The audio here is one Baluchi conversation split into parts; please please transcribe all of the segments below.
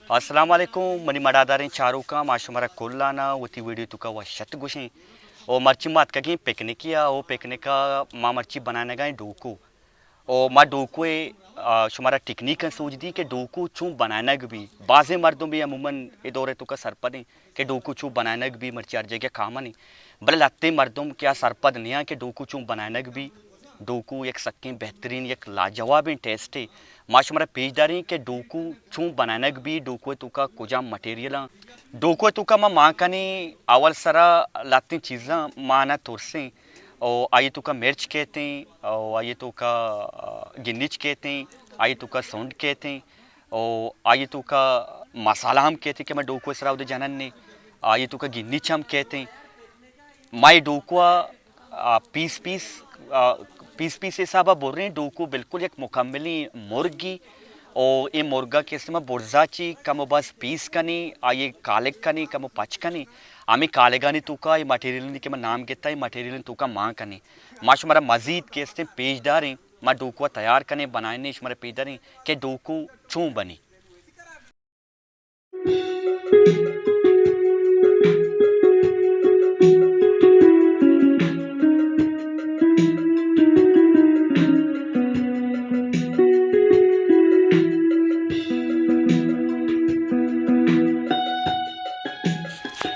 السلام علیکم، منی مڑاداریں چاروکاں، ما شمارا کلانا وتی ویڈیو توکا وش اتک گوشیں۔ او مرچی ما اتکگیں پکنکی ءَ، او پکنک ءَ ما مرچی بنائینگائیں ڈوکو۔ او ما ڈوکو ءِ، آ، شمارا ٹیکنیک سوج دی کہ ڈوکو چون بنائینگ بی۔ بازیں مردم بی عموماً اے دور ءِ توکا سرپدیں کہ ڈوکو چون بنائینگ بی، مرچی ہر جگہ کامن ایں۔ بلے لہتیں مردم کہ آ سرپد نیاں کہ ڈوکو چون بنائینگ بی۔ ڈوکو یک سکیں بہترین، یک لاجوابیں ٹیسٹے۔ ما شمارا پیش داریں کہ ڈوکو چون بنائینگ بی، ڈوکو ءِ توکا کجام مٹیریلاں۔ ڈوکو ءِ توکا ما مان کنیں، اول سرا لہتیں چیزاں ما نہ ترسیں۔ او آئی توکا مرچ کیتیں، او آئی توکا، آ، گنچ کیتیں، آئی توکا سنڈ کیتیں، او آئی توکا مسالہ ہم کیتیں کہ ما ڈوکو ءِ سرا اودے جنن نے، آئی توکا گنچ ہم کیتیں۔ ما اے ڈوکو ءَ، آ، پیس پیس، آ، پیس پیس حساب ءَ بریں۔ ڈوکو بالکل یک مکملیں مرگی۔ او اے مرگ ءَ کہ است ما برزا چی کم و باز پیس کنیں، آئی ءَ کالگ کنیں، کم و پچ کنیں۔ ہمے کالگانی توکا اے مٹیریلانی کہ ما نام گتا، اے مٹیریلانی توکا مان کنیں۔ ما شمارا مزید کہ استیں پیش داریں، ما ڈوکو ءَ تیار کنیں، بنائینیں، شمارا پیش داریں کہ ڈوکو چون بنی۔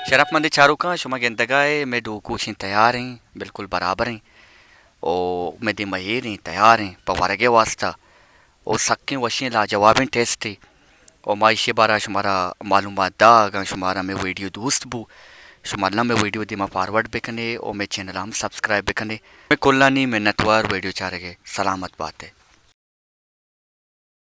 شرپمندیں چاروکاں، شما گندگا ئے، مئے ڈوکو اشیں تیار ایں، بالکل برابر ایں۔ او مئے دیما ایر ایں، تیار ایں پہ ورگ ءِ واسطہ۔ او سکیں وشیں لاجوابیں ٹیسٹے۔ او ما ایشی بارا شمارا معلومات دا، اگاں شمارا مئے ویڈیو دوست بو، شما الم مئے ویڈیو دیما فارورڈ بکنے او مئے چینل ہم سبسکرائب بکنے۔ مئے کلانی منتوار ویڈیو چارگ ءِ۔ سلامت بات ئے۔